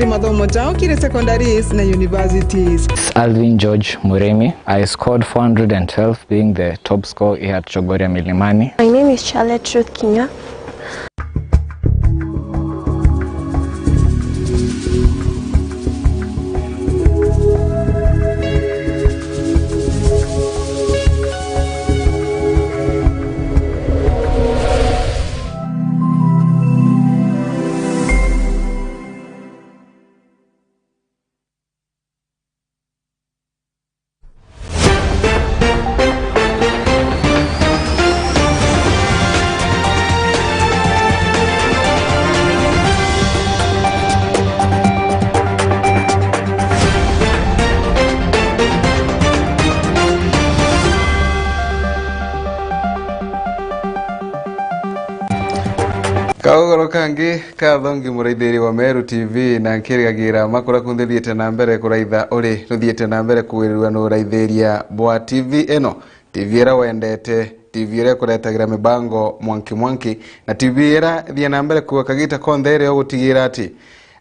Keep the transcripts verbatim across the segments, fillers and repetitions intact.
Mathomo jao kiri secondaries na universities. Alvin George Murimi, I scored four hundred and twelve, being the top score here at Chogoria Milimani. My name is Charlotte Ruth Kinya. Kaugoro kangi kathongi muraithiri wa Meru T V, na nkirigagira makura kunthe thiite na mbere kuraitha uri nuthiite na mbere kugwirirua nuraithiria bwa T V ino. T V ira wendete, T V ira ikuretagira mibango mwanki mwanki, na T V ira thie na mbere kuga kagita konthe iri ugutigira ati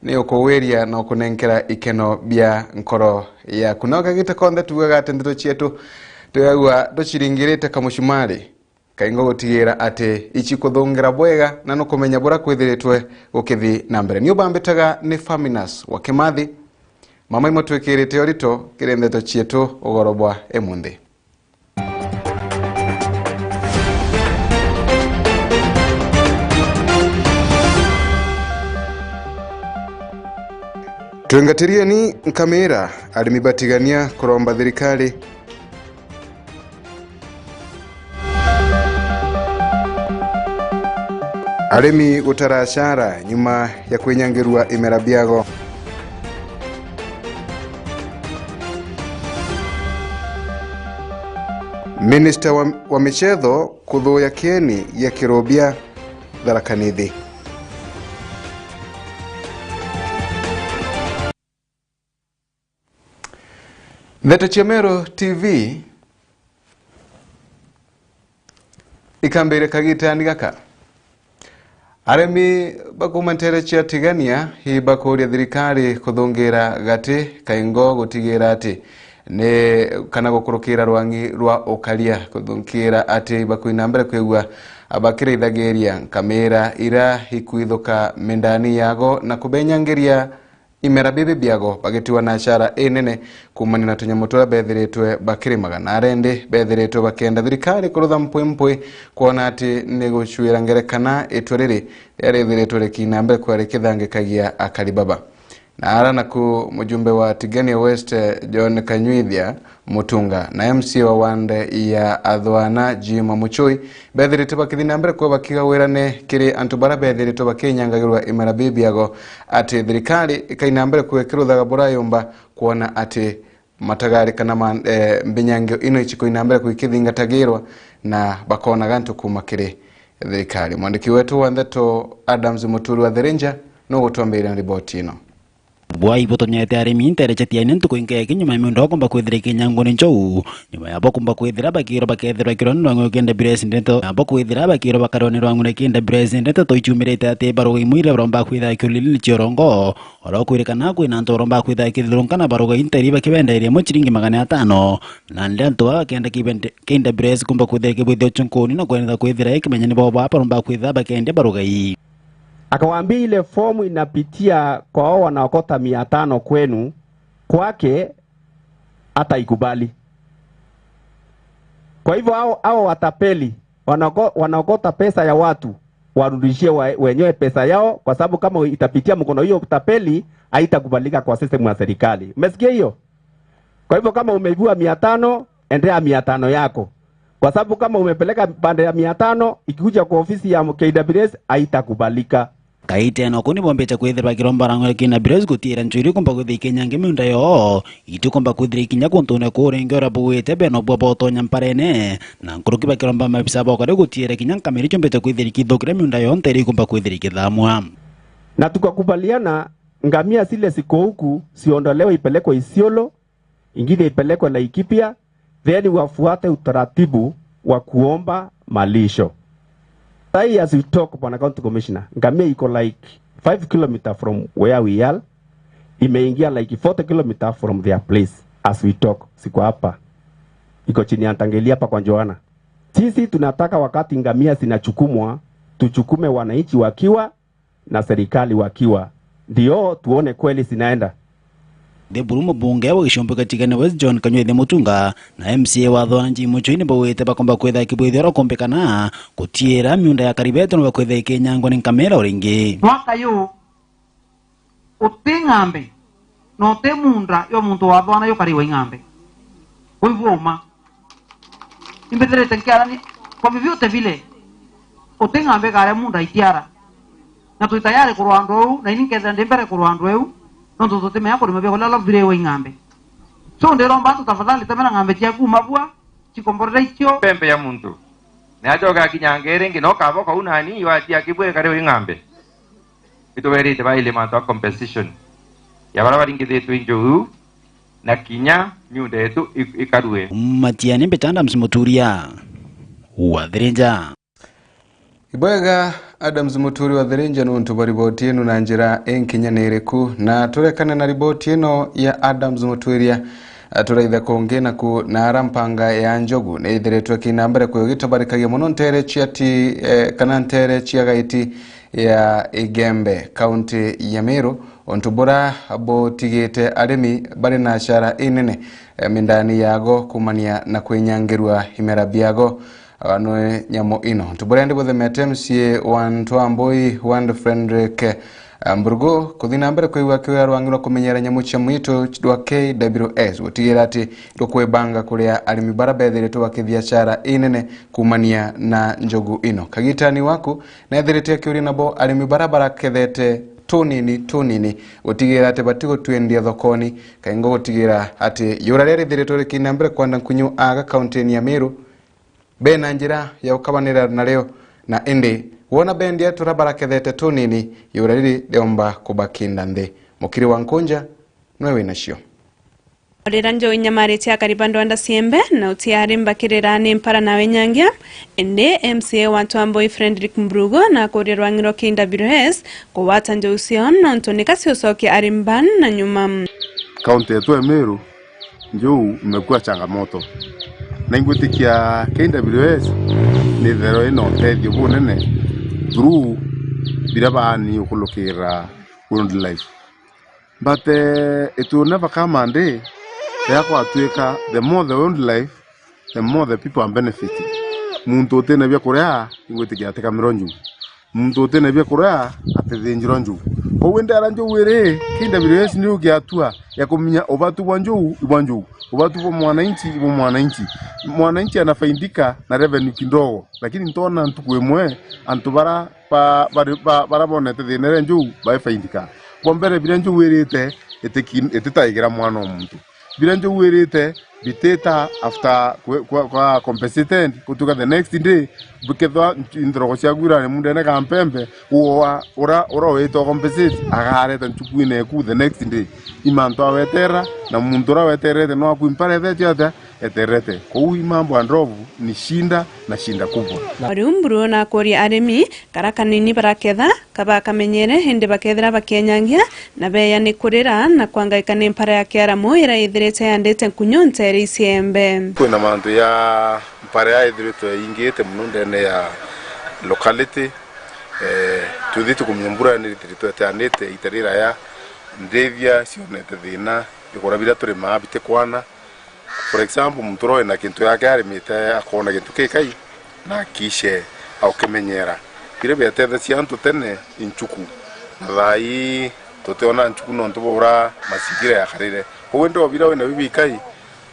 ni ukuwiria na ukunenkera ikeno bia nkoro yaku. Na kagita konthe tugaga ati ndeto cietu twigagua tuciringirite kamucumari, kaingo gutigira ati icikuthungira bwega na nukumenya bura kwithiritwe gukithi na mbere. Ni ubambitaga ni Faminas wa Kimathi, mama imutwikirite urito kiri ndeto cietu ugoro bwa emunthi. Twingatirieni nkamira, arimi batigania kuromba thirikari. Arimi gutara acara nyuma ya kwinyangirua imera biago. Minista wa, wa michetho kuthuya kieni gia kirubia Tharaka Nithi. Ndeto cia Meru T V ikambire kagitani gaka. Arimi bakuuma nteere cia Tigania ibakuuria thirikari kuthungira gati kaingo gutigira ati ni kana gukurukira rwangi rwa ukaria, kuthungira ati ibakwina mbere kwigua bakirithagiria nkamira ira ikwithuka mindani yago na kubenyangiria imera bibi biago bagitiwa na acara inene kuumania na tunyamu turia bethiritwe bakirimaga. Na arendi bethiritwe bakienda thirikari kurutha mpwimpwi kwona ati ni gucuira ngerekana itua riri riria rithiritwe rikina mbere kwia rikithangikagia akari baba. Na ara naku mujumbe wa Tigania West, John Kanywithia, Mutunga na M C A wa ward ya Athwana, Jim Muchui, bethirite bakithi na mbere kuba bakiga wirane kiri antu bara bethiritwe bakinyangagirwa imera bibiago, ati thirikari ikai na mbere kuga ikiruthaga burayumba kwona ati matagari kana ma, eh, mbinyangio ino ichikoi na mbere kuikithingatagirwa na bakonaga antu kuuma kiri thirikari. Mwandiki wetu wa ndeto Adams Muturi wa The Ranger nugutwambiria na riboti ino. Bwai butonyete arimi nteere cia Tigania ntuku inkeki nyuma ya miunda yao kumba kwithira ikinyangwa ni njou. Nyuma yabo kumba kwithira bakirwa bakethirwa kirwa ni rwang'u rwa K W S ndeto, nabo kwithira bakirwa bakarwa ni rwang'u rwa K W S ndeto ichumirite ati baruga imwe iria baromba kwithira kiulilini cia urongo. Oro kwirikana kwina antu baromba kwithira kithurunka na baruga interi bakibenderia imwe chiringi magana atano. Na ndi antu baba bakenda kibende-, K W S kumba kwithira kibwithio chunkuni na kwenda kwithira ikimenya ni bo baba baromba kwithira bakendia baruga ii. Akawaambia ile fomu inapitia kwa wao wanaokota mia tano kwenu, kwake hata ikubali. Kwa hivyo hao, hao watapeli, wanaoko-, wanaokota pesa ya watu, warudishie wa-, wenyewe pesa yao, kwa sababu kama itapitia mkono hiyo utapeli, haitakubalika kwa system ya serikali. Umesikia hiyo? Kwa hivyo kama umeibiwa mia tano, endea mia tano yako. Kwa sababu kama umepeleka pande ya mia tano, ikikuja kwa ofisi ya K W S, haitakubalika. Kaiteno kuu nibombite kwithirwa kiromba rang'we kina Bres gutiira nchwiri kumba kwithira ikinyange miunda yoo, itikumba kwithira ikinya kuntune kuu ringi uria bugwite beno bwa botonya mparene, na nkuruki bakiromba mabisa bokari gutiira kinya nkamiri chombite kwithira ikithukire miunda yoo ntere ikumba kwithira ikithamwa. Na tukakubaliana ngamia zile ziko huku ziondolewe, ipelekwe Isiolo, ingine ipelekwe Laikipia, then wafuate utaratibu wa kuomba malisho. Sai as we talk, Bwana County Commissioner, ngamia iko like five kilometer from where we are. Imeingia like forty kilometer from their place. As we talk, siko hapa. Iko chini ya Ntangili hapa kwa Joana. Sisi tunataka wakati ngamia zinachukumwa, tuchukume wananchi wakiwa na serikali wakiwa. Ndio tuone kweli zinaenda. Nthi buru mubunge wa gicumbi kia Tigania West John Kanyuithi Mutunga na M C A wa Thwanji Muchoi ni baugite bakomba kwitha kibwithio ura kumbikana gutiira miunda ya Karibeto na bakwitha ikinyangwa ni nkamira o ringi. Mwaka yu uti ng'ambe na uti munda yo muntu wa Thwana yukariwa ing'ambe. Kuigua uma. Imbithirite nkiarani kwa vyovyote vile, uti ng'ambe ikaria munda itiara. Na twi tayari kurwa andu au, na ini nkethira ndi mbere kurwa andu au, nontu tutimenya kurima biakuria biria biriwa ing'ambe. So ndiromba antu tafadhali temera ng'ambe ciaku uma bua, cikomborere icio. Mpempe ya muntu. Na acoke akinya ngeri ingi, no kaba kau nani, yo atia kibwe kare wi ng'ambe. Ituberite baile mantu a compensation ya baria baringithitwe inju iu, na kinya miunda yetu i-, ikarue. Matiani Mbita, Adams Muturia, wa Thirinja. Ibwega, Adams Muturi wa Thirinja, nuntu bwa riboti ino na njira inkinyaniriku. Na turekane na riboti ino ya Adams Muturia, turaithe kungi naku na ara mpanga ya njogu ni ithiritwe kina mbere kwigitabarikagia mono ntere cia ti, eh, kana ntere cia Gaiti ya Igembe, kaunti ya Meru, untu bura butigite arimi bari na acara inene, eh, mindani yago kumania na kwinyangirua imera biago, ah, nwe nyamu ino. Untu buria ndi buthemete M C A wa Ntwambui, Wand Frederick, eh, Mburugu, kuthi na mbere kwigua kiuria rwangi rwa kumenyera nyamu cia mwitu rwa K W S, gutigira ati rukwibanga kuria arimi bara bethiritwe bakithia acara inene kumania na njogu ino. Kagitani waku, neethirite akiuria nabo arimi bara barakethete tunini tunini, gutigira ati batigutwendia thokoni, kaingo gutigira ati yura riria rithiritwe rikina mbere kwanda nkunyu aga kauntini ya Meru, bena njira ya gukabanira nario, na indi wona bendia turia barakethete tunini, yura riri riomba kubakinda nthi. Mukiri wa Nkunja nwe winacio. Orira njogu inyamarite akari ba ndwanda ciembe, na uti ari mbakirira ni mpara na wenyangia, indi M C A wa Ntwambui Frederick Mburugu na akuria rwang'i rwa K W S kugwata njogu cio, nontu nika ciucokia ari mban na nyuma. Kaunti yetu ya Meru, njogu imekuwa changamoto. Na ingwitikia K W S ni thero ina utethio bunene through biria baani ukulukira wildlife. But, eh, it will never come a day riria gwatuika the more the wildlife, the more the people are benefiting. Muntu utina bia kuria, ingwitikia atikamirwa njugu. Muntu utina bia kuria, atithinjirwa njugu. Koguo indi ara njugu iri, K W S ni ugiatua ya kumenya ubatu bwa njugu, ibwa njugu. Ubatu bwa mwananchi, ibwa mwananchi. Mwananchi anafaidika na revenue kidogo. Lakini ntona ntuku imwe, antu bara ba-, bari-, ba-, bara bonete thina iria njugu, baifaidika. Kwa mbere, biria njugu irite, itiki-, ititaigira mwana o muntu. Biria njugu irite, bitita after kwe-, kwa, kwa compensated, gutuika the next day, bikethwa nch-, nthoroko ciaku irari mundene ka mpempe, uoa, ura, ura witwa compensate, agareta nchukuine eku the next day. Imantu aweterera, na muntu ura wetererete no aku impara ethetio atia? Eterete. Kou i mambo ya ndovu ni shinda na shinda kubwa. O riu Mburu nakuria arimi kara kanini baraketha, kabakamenyere, indi bakethira bakienyangia, na beya ni kurira na kwangaika ni mpara ya kiaramu ira ithirite yandite nkunyu ntere iciembe. Kwina mantu ya mpara ya ithiritwe ingite mono ndene ya locality. Eh, twithi tukumenya mbura ni ithiritwe itianite ita riraya, ndithia cionete thina, bikura biria turimaa bitikwana. For example, muntu uria wina kintu yake arimite akoona kintu kikai, na akishe aukimenyera. Biria biatethecia antu tene i nchuku, na thaa ii tutiona nchuku nontu bwa uria mazingira yakarire. Kou indi o biria wina bio bikai,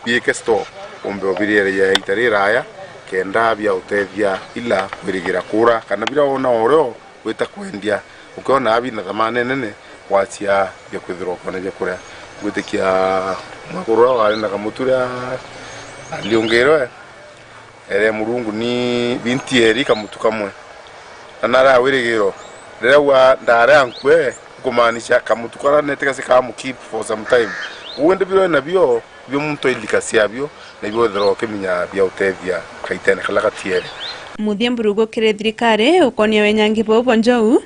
biike store, umbe ubiriere ya ita riraya, kenda biautethia ila kwirigira kura, kana biria wona o rio wita kwendia. Ukiona abi na thamani nene, wacia bia kwithirwa ukiona bia kuria. Ngwitikia mwekuru uria wari na kamutu ria aliungirwe, ere Murungu ni binti eri kamutu kamwe. Na nari awirigiro, riria wa ndari ankue, kumaanisha kamutu karia neti gasi kamu keep for some time. Uu indi biria wina bio, bio muntu ailika ciabio, na ibio withirwa ukimenya bia utethia kaitene karia gatiere. Muthia Mburugu kiri thirikari ukonia wenyangi buu bwa njogu.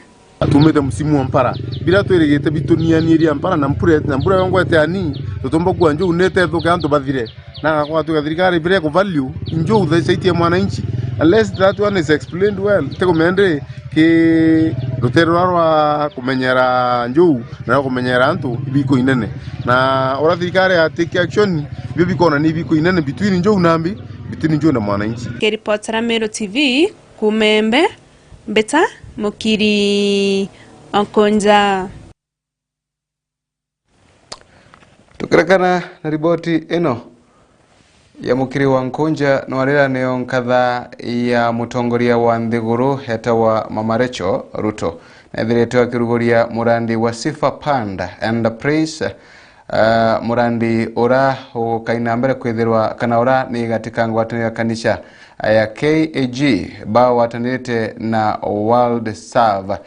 Tumite msimu wa mpara. Bira twirigite bitunianiria mpara na mpura, na mbura yongwete ani, tutumba kua njou nite thuke antu bathire. Na gwa tuga thirikari bire ku value, njou the safety ya mwananchi. Unless that one is explained well, tikumende ki rutere rwa rwa kumenyera njou na rwa kumenyera antu ibiko inene. Na ora thirikari ya take action, ibio bikona ni ibiko inene between njou na mbi, between njou na mwananchi. Kiripotera Meru T V, Kumembe, Mbita Mukiri Onkonja. Tukirekana na riboti ino ya Mukiri wa Nkunja, nwarira niyo nkatha ya mutongoria wa nthiguru etawa Mama Rachel Ruto, na ethiritwe akiruguria murandi wa Sifa Panda Enterprise, ah, murandi ura ukaina mbere kwithirwa kana ura ni gati ka ngwataniro ya kanisa ya K A G bagwatanirite na World Serve.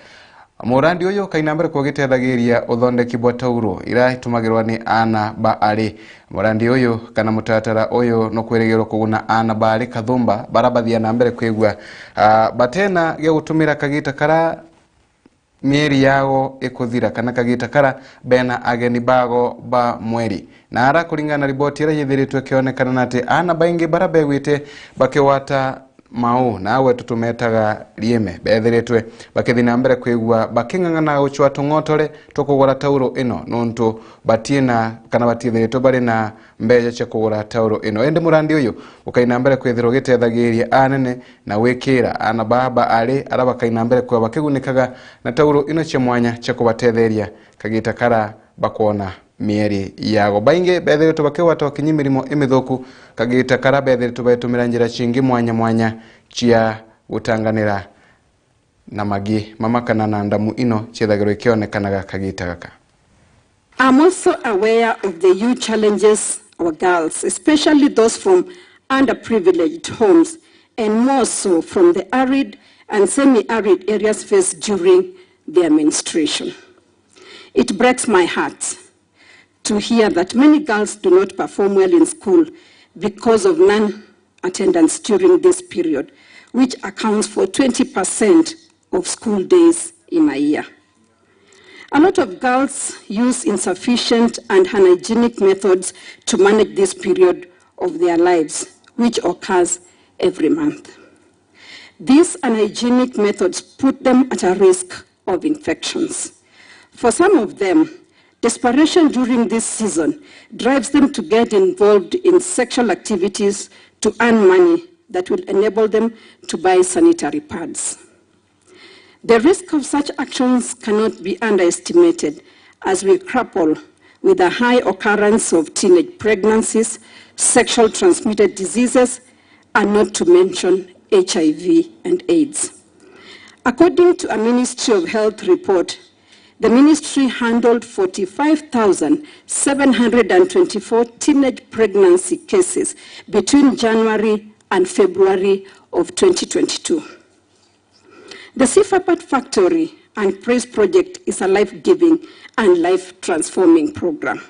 Murandi uyu kaina mbere kugitethagiria uthondeki bwa tauro ira itumagirwa ni aana ba ari. Murandi uyu kana mutaratara uyu nukwirigirwa kuguna aana ba ari kathumba bara bathia na mbere kwigua, ah, batena gia gutumira kagita kara mieri yao ikuthira kana kagita kara bena ageni bago ba mweri. Na ara kuringana na riboti ira yithiritwe ikionekana na ati aana baingi bara begwite bakiwata mau, nawe tutumetaga rieme, bethiritwe bakithi na mbere kwigua baking'ang'ana gucwa tung'otore twa kugura tauro ino, nontu batiina kana batiithiritwe bari na mbeca cia kugura tauro ino. Indi murandi uyu ukaina mbere kwithirwa ugitethagiria anene na gwikira aana baa ba ari ara bakaina mbere kwigua bakigunikaga na tauro ino cia mwanya cia kubatetheria kagita kara bakwona mieri yago. Baingi bethiritwe bakigwata ukinyi mirimo imithuku kagita kara bethiritwe baitumira njira cingi mwanya mwanya cia gutanganira na magi, mama kana na ndamu ino ciethagirwa ikionekanaga kagita gaka. I'm also aware of the huge challenges our girls, especially those from underprivileged homes, and more so from the arid and semi-arid areas, face during their menstruation. It breaks my heart to hear that many girls do not perform well in school because of non-attendance during this period, which accounts for twenty percent of school days in a year. A lot of girls use insufficient and unhygienic methods to manage this period of their lives, which occurs every month. These unhygienic methods put them at a risk of infections. For some of them, desperation during this season drives them to get involved in sexual activities to earn money that will enable them to buy sanitary pads. The risk of such actions cannot be underestimated as we grapple with a high occurrence of teenage pregnancies, sexual transmitted diseases, and not to mention H I V and AIDS. According to a Ministry of Health report, the ministry handled forty-five thousand seven hundred and twenty-four teenage pregnancy cases between January and February of twenty twenty-two. The Sifa Pad Factory and Praise Project is a life-giving and life-transforming program.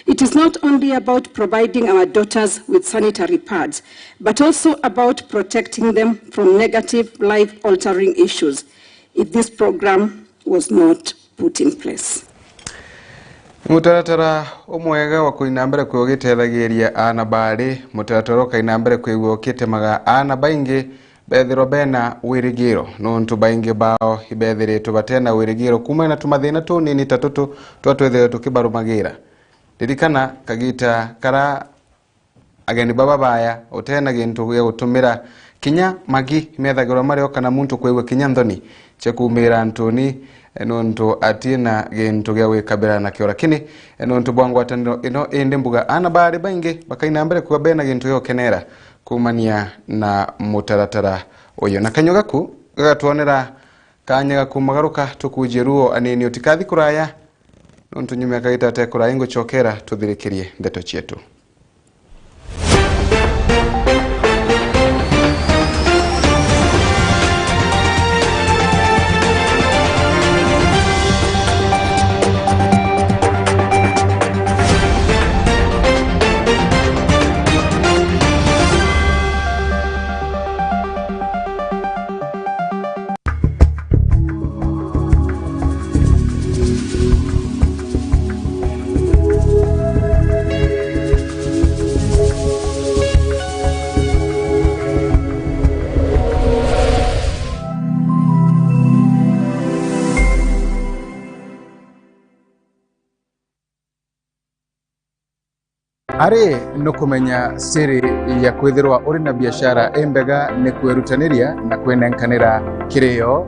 It is not only about providing our daughters with sanitary pads, but also about protecting them from negative life-altering issues if this program was not put in place. Mutaratara umwega wa kuina mbere kwi ugitethagiria aana baari, mutaratara ukaina mbere kwigua ukitemaga aana baingi bethirwa bena wirigiro, nontu baingi bao ibethiritwe batena wirigiro kuumana na tumathina tunini ta tutu twa twethirwe tukibarumagira. Ririkana kagita kara ageni baba baya, utena gintu gia gutumira, kinya magi methagirwa mario kana muntu kwigua kinya nthoni cia kuumira antuni, eh, nontu atina gintu gia gwikabira nakio. Lakini, eh, nontu bwa ngwataniro ino, indi mbuga aana baari baingi bakaina mbere kuga bena gintu gia gukenera kuumania na mutaratara uyu. Na kanyua gaku gagatwonera kanya ga kumagaruka, tukujie ruo anini, utikathi kuraya, nontu nyuma ya kagita te kuraya ingucokera tuthirikirie ndeto cietu. Ari nukumenya siri ya kwithirwa uri na biashara imbega ni kwirutaniria na kwinenkanira kirio?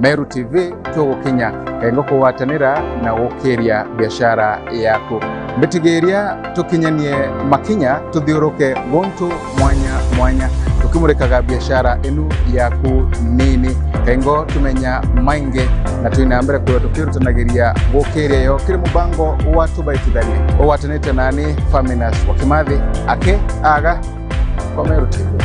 Meru T V tugukinya kaingo kugwatanira na gukiria biashara yaku. Mbitigiria tukinyanie makinya tuthiuruke guntu mwanya mwanya, tukimurikaga biashara inu yaku nini. Kaingo tumenya maingi na twina mbere kwithirwa tukirutanagiria gukiria yo kiri mubango wa Tubaitithanie ugwatanite nani Faminas wa Kimathi aki aga kwa Meru T V.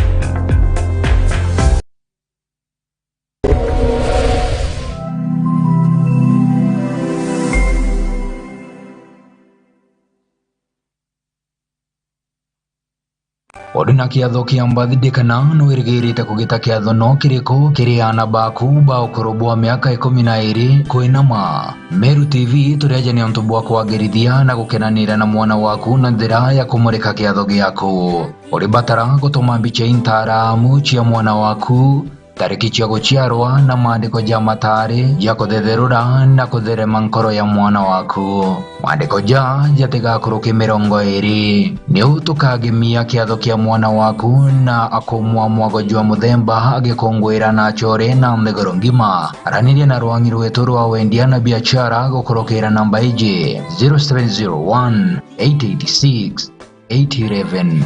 Uri na kiatho kia birthday kana nwirigirite kugita kiatho no kiriku kiri aana baku ba ukuru bwa miaka ikumi na iiri kwinama? Meru T V turi aja ni untu bwa kwagirithia na gukenanira na mwana waku na njira ya kumurika kiatho giaku. Uribatara gutuma mbicha intaramu cia mwana waku, tariki cia guciarwa na maandiko ja mataari ja kuthetherura na kutherema nkoro ya mwana waku. Maandiko ja jatigakuruke mirongo iiri. Niu tukagemia kiatho kia mwana waku na akumwa mwago jwa muthemba agikunguira na achore na nthiguru ngima. Araniria na rwangi rwetu rwa wendia na biashara gukurukira namba iji, zero seven zero one, eight eight six, eight eleven.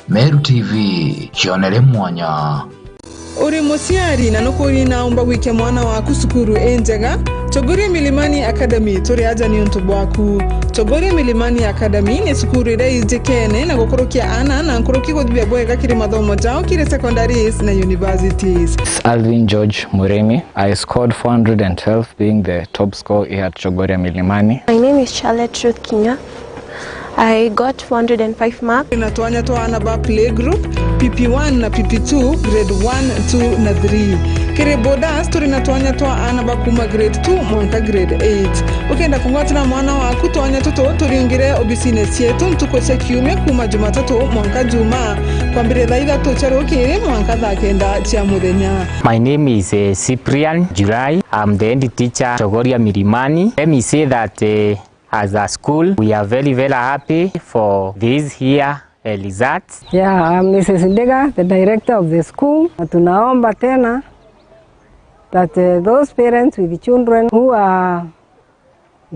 Meru T V, cionere mwanya. Uri muciari na nukuri naumba gwikia mwana waku cukuru injega? Chogoria Milimani Academy turi aja ni untu bwaku. Chogoria Milimani Academy ni cukuru iria ijikene na gukurukia aana na nkuruki guthithia bwega kiri mathomo jao kiri secondaries na universities. Alvin George Murimi. I scored four hundred and twelve, being the top score here at Chogoria Milimani. My name is Charlotte Ruth Kinya. I got four hundred and five marks. Turi na twanya twa aana ba playgroup, P P one na P P two, grade one, two na three. Kiri boarders, turi na twanya twa aana ba kuma grade two mwanka grade eight. Ukenda kungwatira mwana waku twanya tutu, turiungire obisine cietu ntuku cia kiumia kuma Jumatatu mwanka Juma, kwambiria thaa ithatu cia rukiri mwanka thaa kenda cia muthenya. My name is, eh, Cyprian July. I'm the head teacher, Chogoria Milimani. Let me say that, eh, as a school, we are very, very happy for this year, eh, results. Yeah, I'm Missus Ndega, the director of the school. Na tunaomba tena that, eh, those parents with children who are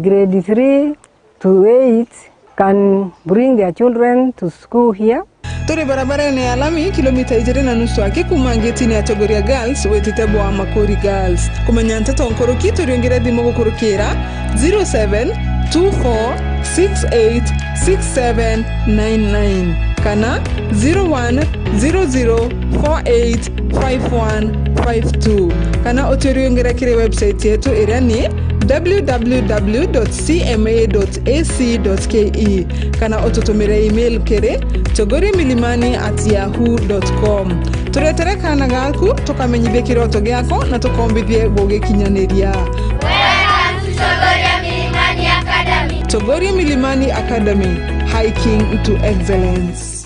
grade three to eight can bring their children to school here. Turi barabarene ya lami, kilomita ijiri na nusu aki kuma ngetini ya Chogoria Girls witite bwa Makuri Girls. Kumenya nteto nkuruki, turiungire thimu gukurukira zero seven two four six eight six seven nine nine kana zero one zero zero four eight five one five two, kana uturiungire kiri website yetu iria ni w w w dot c m a dot a c dot k e, kana ututumire email kiri chogoria milimani at yahoo dot com. Turetere kaana gaku, tukamenyithie kiroto giako na tukombithie gugikinyaniria. Welcome to Chogoria Milimani Academy. Chogoria Milimani Academy, hiking to excellence.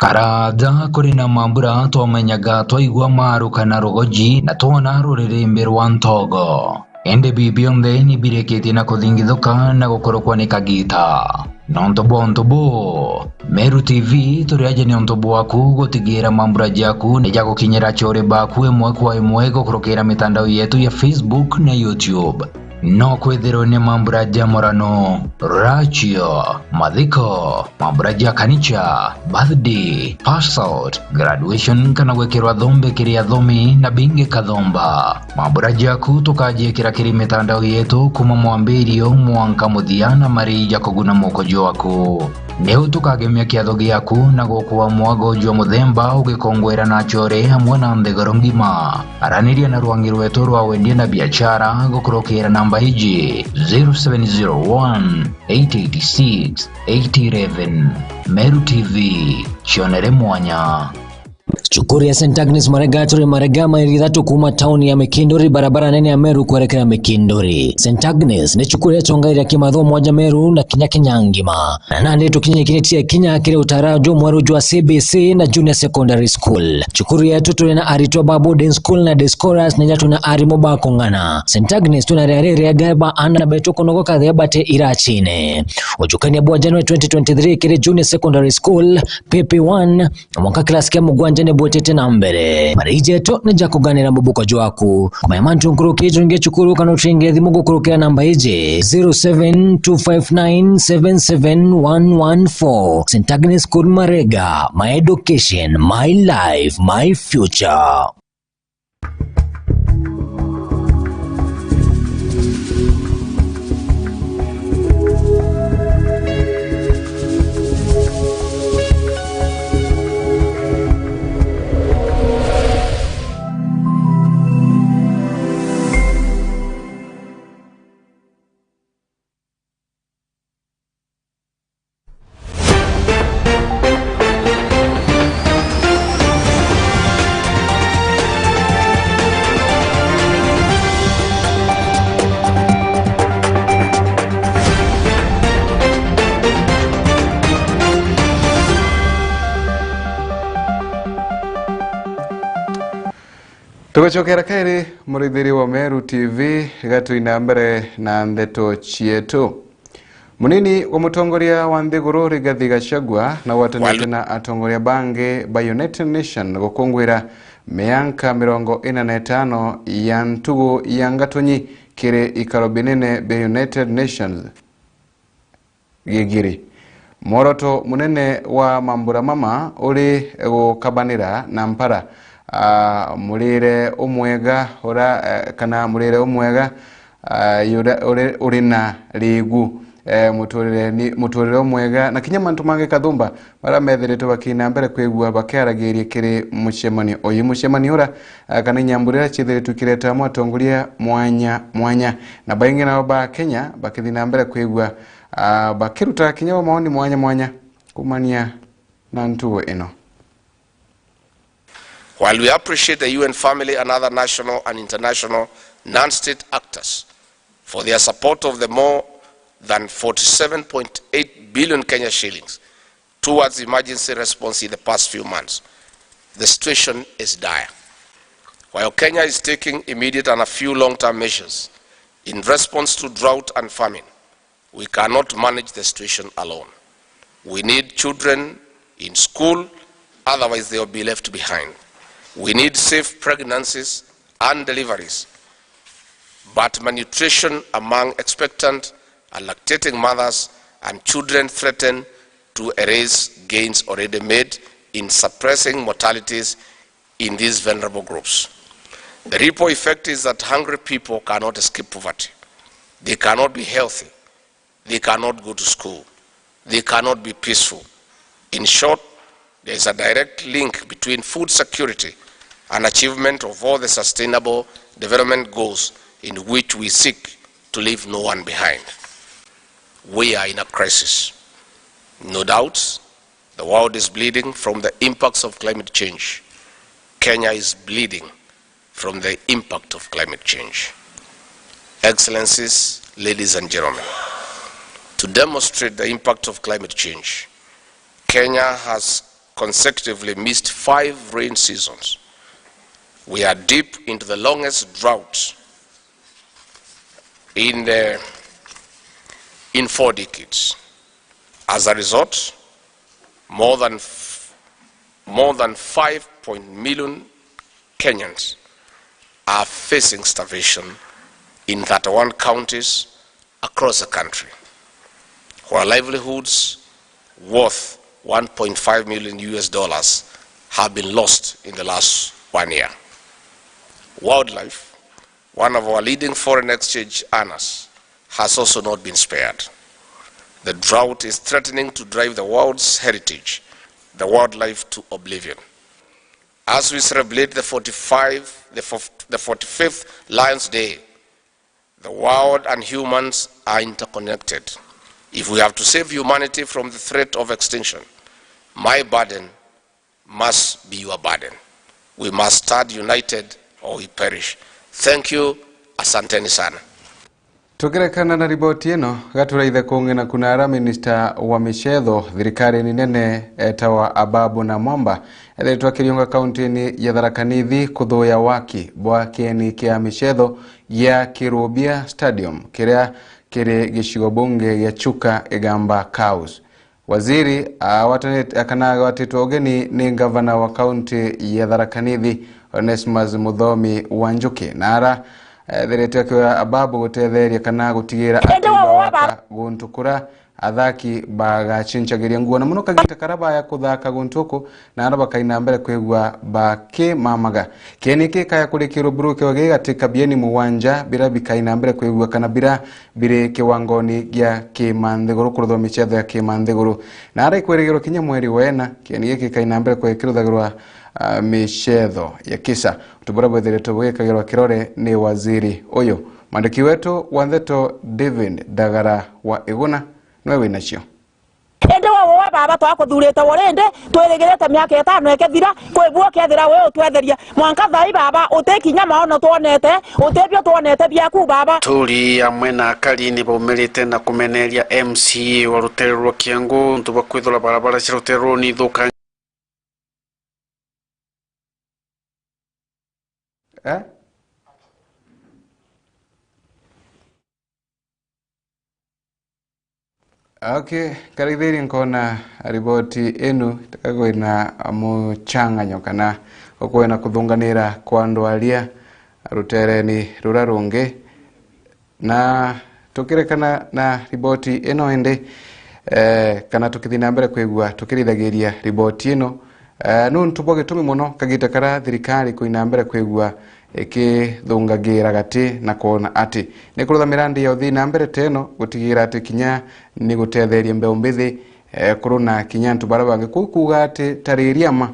Karaja kuri na mambura twamenyaga twaigua maruka na rugoji na twona ruririmbi rwa ntogo. Indi bi bionthe ni birikitie na kuthingithuka na gukurukwa ni kagita. Nontu bwa untu buu, Meru T V turi aja ni untu bwaku gutigira mambura jaku ni jagukinyira achore baku imwe kwa imwe gukurukira mitandao yetu ya Facebook na YouTube. No kwithirwe ni mambura ja murano, rachio, mathiko, mambura ja kanicha, birthday, pass out, graduation kana gwikirwa thombe kiri athomi na bingi kathomba. Mambura jaku tukajiikira kiri mitandao yetu kuma mwambirio mwanka muthia na marii ja kuguna moko jwaku. Niu tukagemia kiatho giaku na gukua mwago jwa muthemba ugikongwera na achore amwe na nthiguru ngima. Araniria na rwangi rwetu rwa wendia na biashara gukurukira namba iji, zero seven zero one, eight eight six, eight eleven. Meru T V, cionere mwanya. Cukuru ya Saint Agnes Marega turi Marega, maili ithatu kuuma tauni ya Mikinduri, barabara nene ya Meru kwerekera Mikinduri. Saint Agnes ni cukuru ya chongaira kimathomo mwanja Meru na kinya Kenya ngima. Na nandi tukinyikiritie kinya kiri utara jumweru jwa C B C na Junior Secondary School. Cukuru yetu turi na aritwa ba boarding school na day scholars, na inya turi na arimu ba kung'ana. Saint Agnes turi na riari riega ba ana betu kunogoka thia bate irachine. Ujukania bwa January twenty twenty-three kiri Junior Secondary School, P P one, na mwanka class kia mugwanja ni bwetete na mbere. Mariji jetu ni ja kuganira mubuko jwaku. Kumanya mantu nkuruki jungi cukuru kana ucinge thimu gukurukira namba iji, zero seven two five nine seven seven one one four. Saint Agnes School Marega, my education, my life, my future. Tugacokera kairi, murithiri wa Meru T V, gatwina mbere na ndeto cietu. Munini wa mutongoria wa nthiguru Rigathi Gachagua nagwatanite na atongoria bangi ba United Nation gukungwira mianka mirongo ina na itano ya ntugu ya ngatonyi kiri ikaro binene bia United Nations Gigiri. Mworoto munene wa mambura mama uri gukabanira na mpara, ah, murire umwega ura, eh, kana murire umwega ah, yura-, uri, uri na rigu, eh, muturire ni, muturire umwega, na kinya mantu mangi kathumba, maria methiritwe bakina mbere kwigua bakiaragiria kiri mucemanio uyu. Mucemanio ura, ah, kana inyambo riria ciithiritwe ikireta amwe atongoria mwanya mwanya, na baingi nao ba Kenya bakithi na mbere kwigua, ah, bakiruta kinya bo maoni mwanya mwanya kumania na ntugo ino. While we appreciate the U N family and other national and international non-state actors for their support of the more than forty-seven point eight billion Kenya shillings towards emergency response in the past few months, the situation is dire. While Kenya is taking immediate and a few long-term measures in response to drought and famine, we cannot manage the situation alone. We need children in school, otherwise they will be left behind. We need safe pregnancies and deliveries, but malnutrition among expectant and lactating mothers and children threaten to erase gains already made in suppressing mortalities in these vulnerable groups. The ripple effect is that hungry people cannot escape poverty. They cannot be healthy. They cannot go to school. They cannot be peaceful. In short, there is a direct link between food security and achievement of all the sustainable development goals in which we seek to leave no one behind. We are in a crisis. No doubts, the world is bleeding from the impacts of climate change. Kenya is bleeding from the impact of climate change. Excellencies, ladies and gentlemen, to demonstrate the impact of climate change, Kenya has consecutively missed five rain seasons. We are deep into the longest drought in the, in four decades. As a result, more than f-, more than five point million Kenyans are facing starvation in thirty-one counties across the country, where livelihoods worth one point five million U S dollars have been lost in the last one year. Wildlife, one of our leading foreign exchange earners, has also not been spared. The drought is threatening to drive the world's heritage, the wildlife, to oblivion. As we celebrate the forty-five, the fof-, the forty-fifth Lions Day, the world and humans are interconnected. If we have to save humanity from the threat of extinction, my burden must be your burden. We must stand united or we perish. Thank you. Asanteni sana. Tukirekana na riboti ino, gaturaithe kungi na kunara, minista wa micetho thirikarine nene etawa Ababu Namwamba ethiritwe akiriunga kauntini ya Tharaka Nithi kuthuya waki bwa kieni kia micetho gia Kirubia Stadium, kiria kiri gicigo bunge gia Chuka Igamba Cows. Waziri agwatanit-, kana agwatitwe ugeni ni ngavana wa kaunti ya Tharaka Nithi, Onesmus Muthomi wa Njuki, na ara, eh, ethiritwe akiuga Ababu gutetheria kana gutigira ati bawaka guntu kura athaki bagacincagiria nguo, na muno kagita kara baya kuthaka guntu uku, na ara bakaina mbere kwigua bakimamaga. Kieni giki kaya kurikirwa buruke gigati kabieni mugwanja, bira bikaina mbere kwigua kana bira biri kiwangoni gia kimanthiguru, kuruthwa micetho ya kimanthiguru. Na ara ikwirigirwa kinya mweri wena, kieni giki kaina mbere kwe kiruthagirwa, ah, micetho ya kisa. Untu buria bwithiritwe bugikagirwa kirore ni waziri uyu. Mwandiki wetu wa ndeto David Ndagara wa Iguna niwe winacio. Indi we, we baba, twakuthurite uri ndi, twirigirite miaka itano ikithira, kwi bu ukethira wi utwetheria. Mwanka thaa ii baba, uti kinya maono twonete, uti bio twonete biaku baba. Aturi amwe na akari ni baumirite na kumeneria M C A wa rutere rwa Kiambu untu bwa kwithira barabara cia rutere ruu ni ithukangi. Eh? Okay, karithirie nkona riboti inu, itaka kwina muchanganyo kana gukwina kuthunganira kwa andu aria rutereni rura rungi. Na tukirekana na riboti ino indi, eh, kana tukithi na mbere kwigua tukirithagiria riboti ino, eh, nuntu bwa gitumi muno kagita kara thirikari kwina mbere kwigua ikithungagira gati na kwona ati ni kurutha mirandi ya uthii na mbere teno gutigira ati kinya ni gutetheria mbeu mbithi, eh, kuruna kinya antu baria bangi. Kuu kuuga ati tariria ma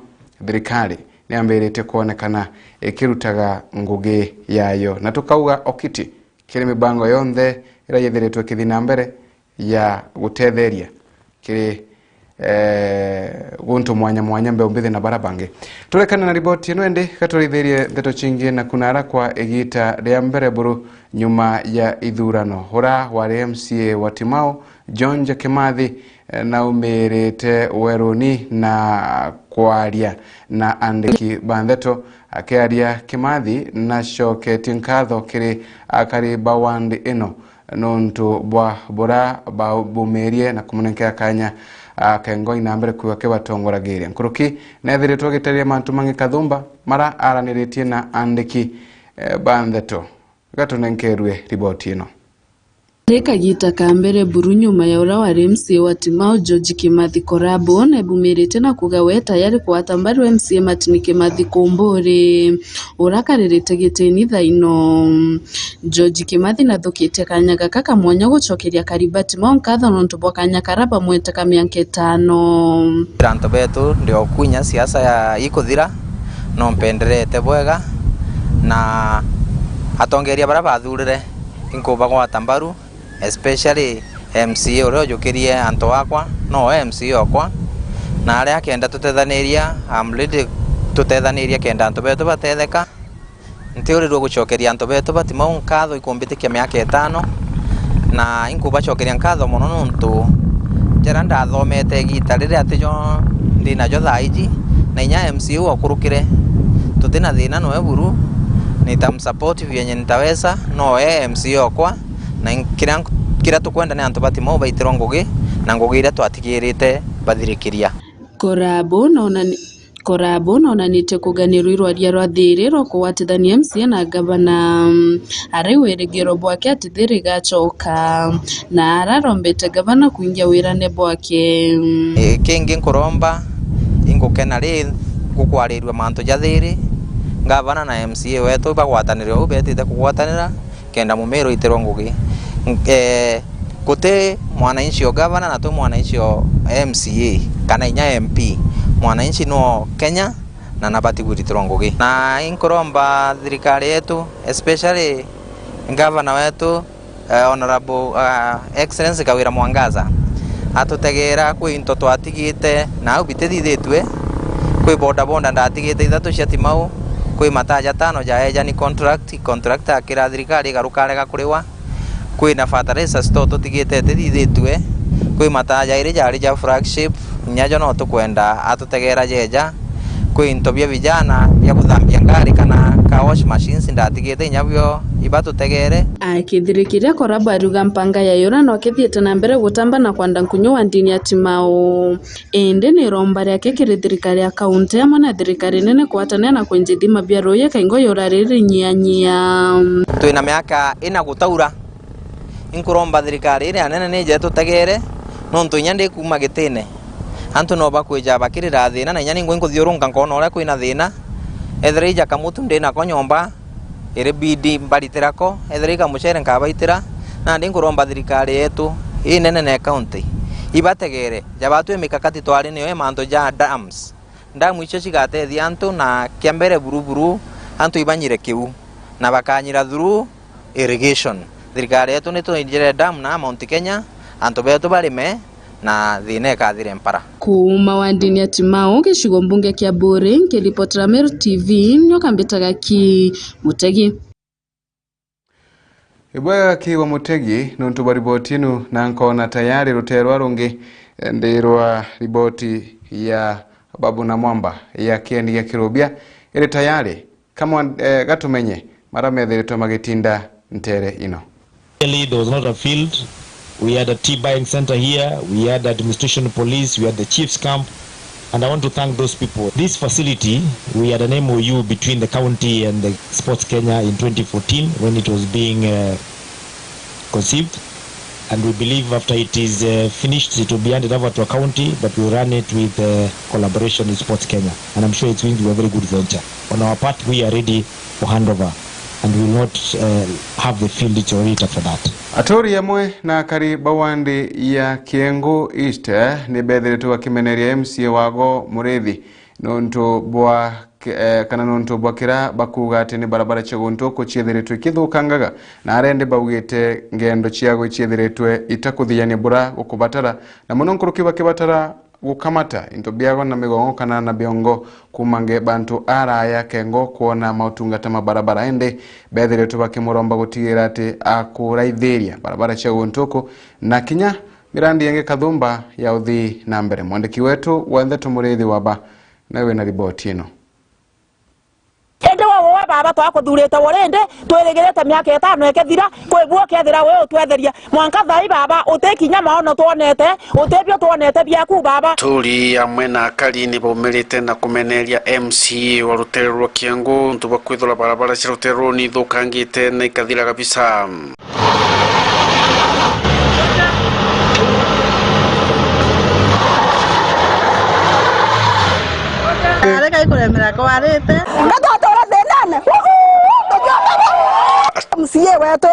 thirikari ni yambiritie kwonekana ikirutaga ngugi yayo, na tukauga okiti kiri mibango yonthe iria yithiritwe ikithi na mbere ya gutetheria kiri, eh, guntu mwanya mwanya, mbeu mbithi na bara bangi. Turekane na riboti ino indi, gaturithirie ndeto cingi na kunara kwa igita ria mbere buru nyuma ya ithurano. Ura wari M C A wa Timau, George Kimathi, eh, naumirite weruni na kwaria na andiki ba ndeto. Akiaria, Kimathi nacoketie nkatho kiri akari ba wandi ino nuntu bwa bura babumirie na kumunenkera kanya akengwa ina mbere kwigua kibatongoragiria. Nkuruki neethiritwe agitaria mantu mangi kathumba mara araniritie na andiki, eh, ba ndeto. Gatunenkerue riboti ino. Ni kagita ka mbere buru nyuma ya ura wari M C A wa Timau, George Kimathi Korabo, nebumirite na kuga we tayari kugwata mbaru M C A Martin Kimathi Kumburi, ura akaririte gitini thaino. George Kimathi nathukitie kanya gaka ka mwanya gucokeria akari ba Timau nkatho nontu bwa kanya kara bamwete ka mianka itano. Antu betu ndio kunya siasa ya ikuthira, no mpenderete bwega, na atongeria bara bathurire inkubagwata mbaru, especially M C A uria ujukirie antu akwa, no we M C A okwa, na aria akenda tutethaniria, I'm ready tutethaniria kenda antu betu batetheka. Ntiurirwe gucokeria antu betu ba Timau nkatho ikumbitikia miaka itano, na inkubacokeria nkatho mono nontu jaria ndathomete igita riria tijo ndinajo thaa iji, na inya M C A uu akurukire, tutina thina noe buru, nitamsupport vyenye nitaweza, noe M C A okwa, na in-, kiria nk-, kiria tukwenda ni antu ba Timau baitirwa ngugi, na ngugi iria twatigirite bathirikiria. Korabo nonani-, Korabo nonanitie kuganirwa irwaria rwa thiri rwa kugwatithania M C A na gavana, aria wirigiro bwake ati thiri igacoka, na ararombete gavana kuingia wirane bwake. E, kingi nkuromba, ingukena ri ngukwarirua mantu ja thiri, gavana na M C A wetu bagwatanire uu betite kugwatanira, kenda Mumiru aitirwa ngugi. N-, eh, guti mwananchi o gavana na ti mwananchi o M C A kana inya M P. Mwananchi no Kenya na nabati gwiritirwa ngugi. Na inkuromba thirikari yetu, especially gavana wetu, eh, Honorable, ah, Excellency Kawira Mwangaza, atutegera kwi into twatigite na au bitithithitue, Kwi bodaboda ndatigite ithatu cia Timau, kwi mataa jatano jaeja ni contract, contract akira thirikari igaruka arega kuriwa, kwi na fertilizer store tutigite itithithitue, kwi mataa jairi jari ja flagship, inya jo no tukwenda atutegera jeja, kwi into bia vijana bia kuthambia ngari kana car wash machines ndatigite inya bio ibatutegere. Akithirikiria Korabo ariuga mpanga ya Yura no kithiite na mbere gutamba na kwanda nkunyu wa ndini ya Timau. Indi ni iromba riake kiri thirikari ya kaunti amwe na thirikari nene kwatania na kwinjithima bia ruuji kaingo yura riri nyianyia. Twina miaka ina gutaura, inkuromba thirikari iria nene nije tutegere, nontu inya ndi kuuma gitine, antu no bakwija bakirira thina, na inya ningwa inkuthiurunka nkona uria kwina thina, ethira ija kamutu ndinako nyomba, iri bidi mbaritira ko, ethira ika mucere nkabaitira. Nandi nkuromba thirikari yetu inene na county ibategere, jabatwi mikakati twari niyo i mantu ja dams. Dam icio cigatethia antu, na kia mbere buru buru antu ibanyire kiu na bakanyira through irrigation. Thirikari yetu nitwinjire dam na Mount Kenya, antu betu barime na thina ikathire mpara. Kuuma wandini ya Timau, gicigo mbunge kia Buuri, nkiripotera Meru T V, nyoka mbitaga ki Mutegi. Ibwega ki wa Mutegi, nontu bwa riboti inu, na nkona tayari ruteerwa rungi, eh, ndi rwa riboti ya Babu na Mwamba ya kiendi gia Kirubia iri tayari. Kamwa, eh, gatumenye mara methiritwe magitinda ntere ino. Really, there was not a field. We had a tea buying center here. We had administration police. We had the chief's camp. And I want to thank those people. This facility, we had an M O U between the county and the Sports Kenya in twenty fourteen when it was being, uh, conceived. And we believe after it is, uh, finished, it will be handed over to a county, but we run it with, uh, collaboration with Sports Kenya. And I'm sure it's going to be a very good venture. On our part, we are ready for handover and we will not, uh, have the field deteriorate after that. Aturi amwe na akari ba wandi ya Kiengu East, eh, ni bethiritwe bakimeneria M C A wago Murithi nontu bwa ki-, eh, kana nontu bwa kira bakuuga ati ni barabara cia guntuku ciethiritwe ikithukangaga, na aria indi baugite ngendo ciago ciethiritwe itakuthiania bura gukubatara, na muno nkuruki bakibatara gukamata into biago na migongo kana na biongo kuuma nge bantu araya kengo kwona mautungata ma barabara, indi bethiritwe bakimuromba gutigira ati akuraithiria barabara cia guntuku na kinya mirandi ingi kathumba ya uthii na mbere. Mwandiki wetu wa ndeto Murithi Waba nawe wina riboti ino. Indi we, we baba, twakuthurite uri ndi, twirigirite miaka itano ikithira, kwi bu ukethira wi utwetheria. Mwanka thaa ii baba, uti kinya maono twonete, uti bio twonete biaku baba. Aturi amwe na akari ni baumirite na kumeneria M C A wa rutere rwa Kiengu untu bwa kwithira barabara cia rutere ruu ni ithukangite na ikathira kabisa. Areka ikuremera kwarite. Gatwatwara thinene. M C A wetu,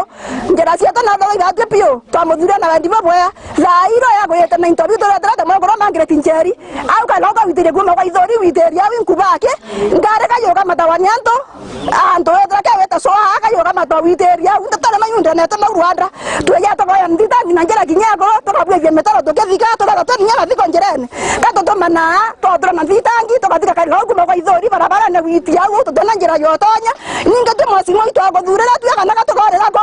njira cietu na thoro iratue piu, twamuthurire na wendi bubwea. Thaa ii ro yagwite na into bitu, turetera ta muguru mangireti njeri. Au kana ukawitiria kuuma kwa ithuri, witiria au inkubaki. Ngari kayuka matawani antu. Antu wethira ke wita swaha, kayuka matawitiria au. Ndeto na mayunda netu mau Rwanda. Twija tukoya nthitangi na njira kinya iguru, tukabwithia mitaro tukithika, tukethira twi kinya mathiko njirene. Gatutumana, twathura na nthitangi, tukathika kari gau kuuma kwa ithuri, barabarane witi au, tutena njira yotonya. Ningi ti mwasimu witu aguthurira, twi kana gatukorera ku.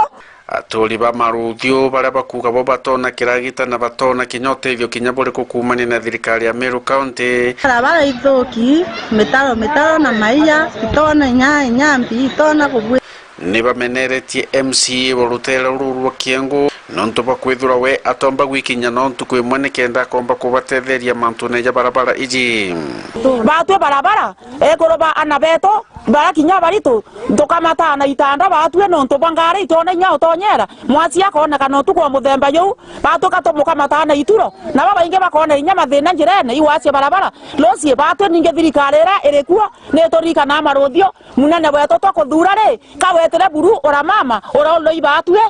Aturi ba maruthiu baria bakuuga bo batona kiragita na batona kinya utethio kinya buriku kuumania na thirikari ya Meru County. Barabara ithuki, mitaro, mitaro na maiya, itona inya, inya mbi, itona kubwi. Ni bameneretie M C A wa rutere ruru rwa Kiengu nontu bwa kwithirwa we atomba gwikinya no ntuku imwe nikenda akomba kubatetheria mantune ja barabara iji. Batue barabara, ekuru ba ana betu, bara kinya baritu, tukamataa na itanda batue nontu bwa ngari itona inya utonyera. Mwasi akonekana utuku wa muthemba juu, batuka tumukamataa na ituro, na babaingi bakonera inya mathina njirene, iwacia barabara. Rucii batue ningi thirikari iria iri kuo, nituririkanaga maruthio, munene wetu twakuthura ri, kawetire buru, ura mama, ura uloi batue.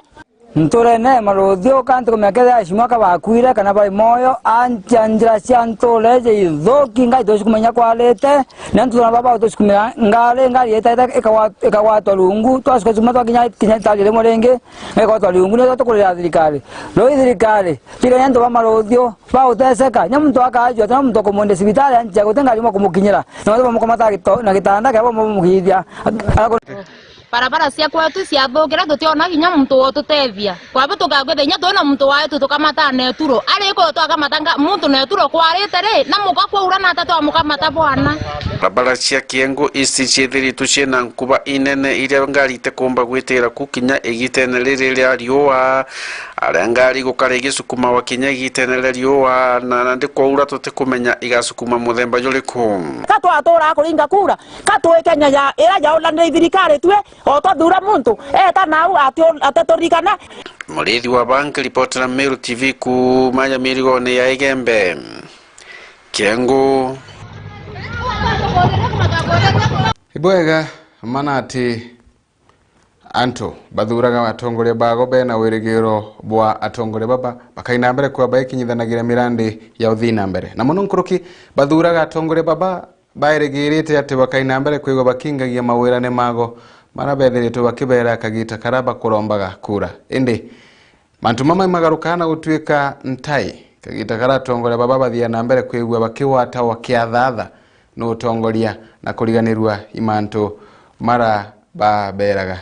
Nturene Maruthiu, kanti kumenya kethira Aheshimiwa ka bakuire kana bari moyo, antia njira cia ntura iji ithuki, ngai tucikumenya kwarite, na antu tuna baba tucikumira ngari, ngari itaite ikagwa-, ikagwatwa rungu, twacuka cuma twakinya kinya itari rimwe ringi, na ikagwatwa rungu, nio tukurira thirikari. Rui thirikari, tigania antu ba Maruthiu, bauteseka, nya muntu akajua, tina muntu akumwendia cibitari, antia guti ngari imwe kumukinyira, na bamwe bamukamata gito-, na gitanda kia bamwe bamukithia. Ak-, ak- Barabara cia kwetu ciathukira, tutiona kinya muntu wa ututethia. Kwabi tukakwithia kinya twina muntu wetu tukamata neturo. Ari ko twakamata nga-, muntu neturo kwarite ri, na muka kwaura nata twamukamata bwana? Barabara cia Kiengu East ciithiritwe ciina nkuba inene iria ngari itikumba gwitira ku kinya igitene riri ria riua, aria ngari igukara igisukumawa kinya igitene ria riua, na nandi kwaura tutikumenya igasukuma muthemba juriku. Ka twatura kuringa kura, ka twi Kenya ya, ira yauranirie thirikari twi, o twathura muntu, eta nau ati-, atituririkana. Murithi wa Bank, ripoti ya Meru T V kuuma ya mirigone ya Igembe. Kiengu. Ibwega mana ati antu bathuraga atongoria bago bena wirigiro bwa atongoria baba bakaina mbere kwa baikinyithanagira mirandi ya uthii na mbere. Na muno nkuruki, bathuraga atongoria baba bairigirite ati bakaina mbere kwigua bakingagia mawirane mago mara bethiritwe bakibera kagita kara bakurombaga kura. Indi mantu mama imagarukaa na gutuika ntai, kagita kara atongoria baba bathia na mbere kwigua bakigwatawa kiathatha ni utongoria na kuriganirua i mantu mara baberaga.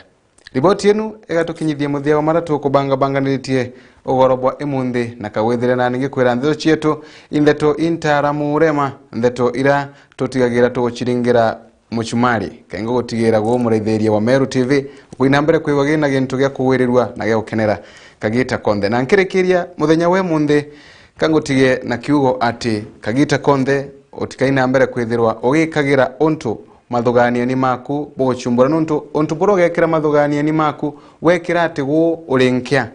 Riboti inu igatukinyithia muthia wa mara tukubangabanganiritie ugoro bwa imunthi, na kagwithire nani ngikwira ndeto cietu i ndeto intaaramu urema, ndeto ira tutigagira tuguciringira mucumari. Kaingi gutigira guu muraithiria wa Meru T V, ukuina mbere kwigua gina gintu gia kugwirirua na gia gukenera kagita konthe. Na nkirikiria muthenya wa imunthi, ka ngutigie na kiugo ati kagita konthe utikaina mbere kwithirwa ugikagira untu mathuganiani maku bugucumbura, nuntu untu buria ugekira mathuganiani maku wekira ati guu uri nkia,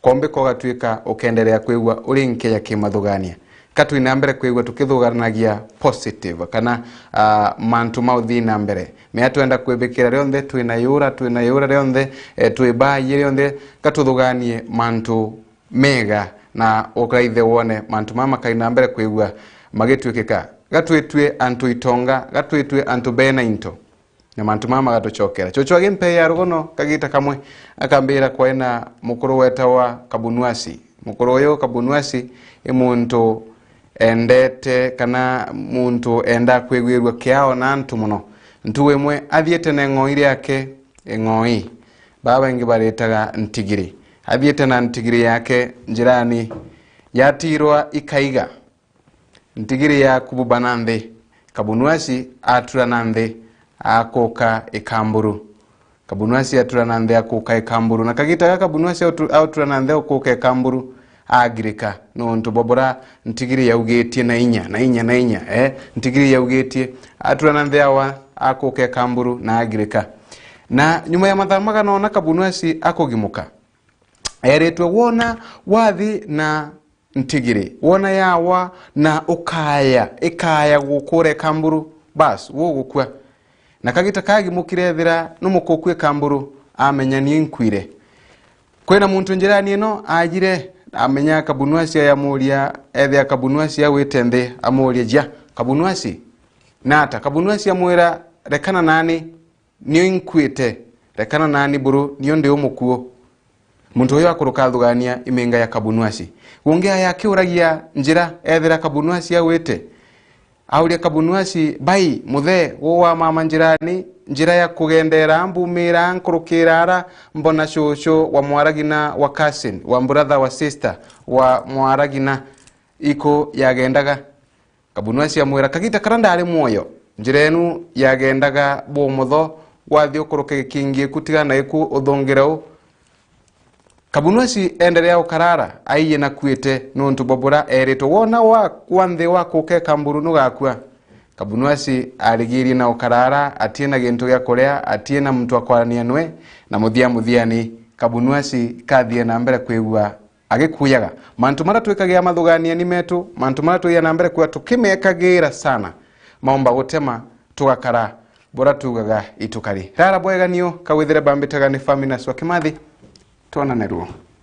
kombika ugatuika ukenderea kwigua uri nkia ya kimathugaania. Ka twina mbere kwigua tukithuganagia positive kana, ah, mantu ma uthii na mbere. Mea twenda kwibikira rionthe, twina yura, twina yura rionthe, eh, twi baayie rionthe, ka tuthuganie mantu mega na ukaithe wone mantu maya makaina mbere kwigua magitwikika. Gatwitue antu itonga, gatwitue antu bena into, na mantu maya magatucokera. Cucu agimpeea rugono kagita kamwe, akambira kwaina mukuru wetawa Kabunuasi. Mukuru uyu Kabunuasi i muntu endete kana muntu enda kwigwirua kiao na antu muno. Ntugu imwe athiite na ing'oi riake, ing'oi baba baingi baritaga ntigiri. Athiite na ntigiri yake njirani, yatirwa ikaiga. Ntigiri ya kububa na nthi, Kabunuasi atura na nthi, akuka ikamburu. Kabunuasi atura na nthi, akuka ikamburu. Na kagita ga Kabunuasi autu-, autura na nthi, akuka ikamburu, agirika. Nuntu bwa bura ntigiri yaugitie na inya, na inya, na inya, eh? Ntigiri yaugitie, atura na nthi awa, akuka ikamburu, na agirika. Na nyuma ya mathaa magana ona Kabunuasi akugimuka. Eritwe, wona wathi na ntigiri, wona yawa na ukaya, ikaya gukura ikamburu, bas, gugukua. Na kagita kagimukire ethira ni mukuku ikamburu, amenya ni nkwire. Kwina muntu njirani ino ajire, amenya Kabunuasi, ayamuria, ethia Kabunuasi agwite nthi, amuria, "Ja, Kabunuasi, nata?" Kabunuasi amwira, "Rekana nani, nio inkuite, rekana nani buru, nio ndi umukuu." Muntu uyu akuruka athugania iminga ya Kabunuasi. Gungi aya akiuragia njira, ethira Kabunuasi agwite. Auria Kabunuasi, "Bai, muthe, uu wa mama njirani, njira ya kugendera, mbumira, nkurukira ara, mbona cucu wa mwaragina, wa cousin, wa brother, wa sister, wa mwaragina, iku yagendaga?" Kabunuasi amwira, "Kagita kara ndari mwoyo, njira enu yagendaga bumotho, wathi ukuruke gikingi iku, tigana iku uthungire u." Kabunuasi enderea ukarara, aiye na kuite, nuntu bwa bura eritwe, "Wona wa, wa nthi wakuka ikamburu nugakua." Kabunuasi arigirie na ukarara, atie na gintu gia kuria, atie na muntu akwarania nwe, na muthia muthiani, Kabunuasi kathie na mbere kwigua agikuyaga. Mantu mara twikagia mathuganiani metu, mantu mara twija na mbere kwigua tukimekagira sana, maumba gutema tugakara bura tugaga itukari. Rara bwega nio kawithire bambitaga ni Faminas wa Kimathi. Twonane ruo.